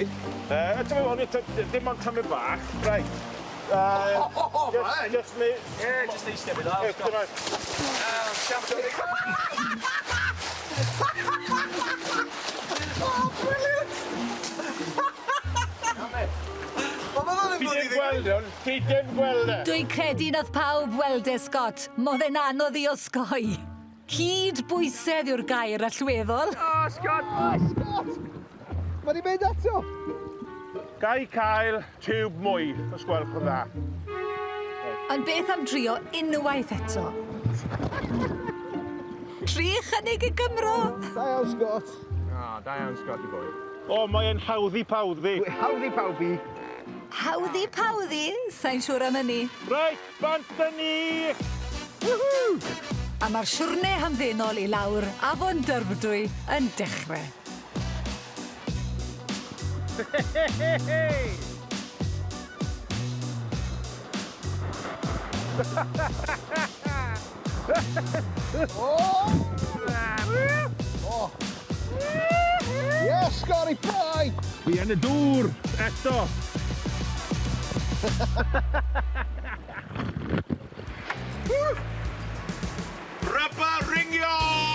boi. Yy, dim ond tamed bach. Right. Oh, man. Just me. Yeah, just eistedd fi lawr, Scott. Dyna- Champion. Oh, brilliant! Wel, ma' hwnna'n Ti dod i ddim gweld hwn, ti ddim gweld e. Dwi'n credu nath pawb weld e, Scott. Modd e'n anodd i osgoi. Hyd bwysedd yw'r gair allweddol. Oh, Scott! Scott! Mae di mynd eto! Gai cael tiwb mwy, os gwelwch yn dda. Ond beth am drio unwaith eto? Tri chynnig i Gymro. Da iawn, Scott. Oh, da iawn, Scotty boy. O, mae'n hawddi pawddi. Hawddi pawddi. Hawddi pawddi, sa'n siŵr am hynny. Reit, bant â ni! Woohoo! A mae'r siwrne hamddenol i lawr Afon Dyfrdwy yn dechrau. Hey! Oh! Oh! Yes, Scotty boy! Fi yn y dŵr, eto. Rubber ringio!